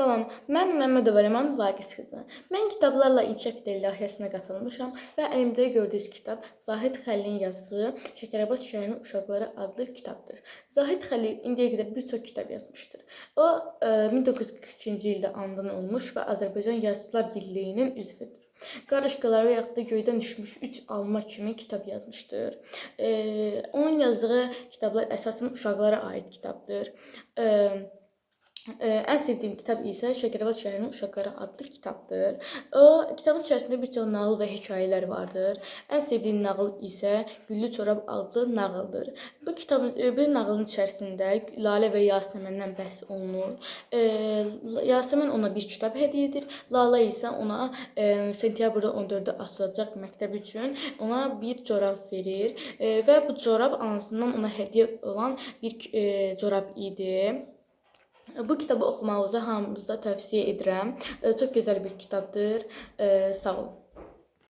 Salam, mən Məmmədova Ləman Vaqif qızı. Mən kitablarla inkişaf edən layihəsinə qatılmışam və əlimdə gördüyünüz kitab Zahid Xəlilin yazdığı Şəkərabad şəhərinin uşaqları adlı kitabdır. Zahid Xəlil indiyə qədər bir çox kitab yazmışdır. O 1942-ci ildə anadan olmuş və Azərbaycan Yazıçılar Birliyinin üzvüdür. Qarışqalar və yaxud da göydən düşmüş üç alma kimi kitab yazmışdır. Onun yazdığı kitablar əsasən uşaqlara aid kitabdır. Ən sevdiyim kitab isə Şəkərabad şəhərinin uşaqları adlı kitabdır. O kitabın içərisində bir çox nağıl və hekayələr vardır. Ən sevdiyim nağıl isə Güllü Corab adlı nağıldır. Bu kitabın bir nağılın içərisində Lalə və Yasəməndən bəhs olunur. Yasəmən ona bir kitab hədiyyə edir. Lalə isə ona sentyabrın 14-ü açılacaq məktəb üçün ona bir corab verir və bu corab anasından ona hədiyyə olan bir corab idi. Bu kitabı oxumağınızı hamınıza tövsiyə edirəm. Çox gözəl bir kitabdır. Sağ olun.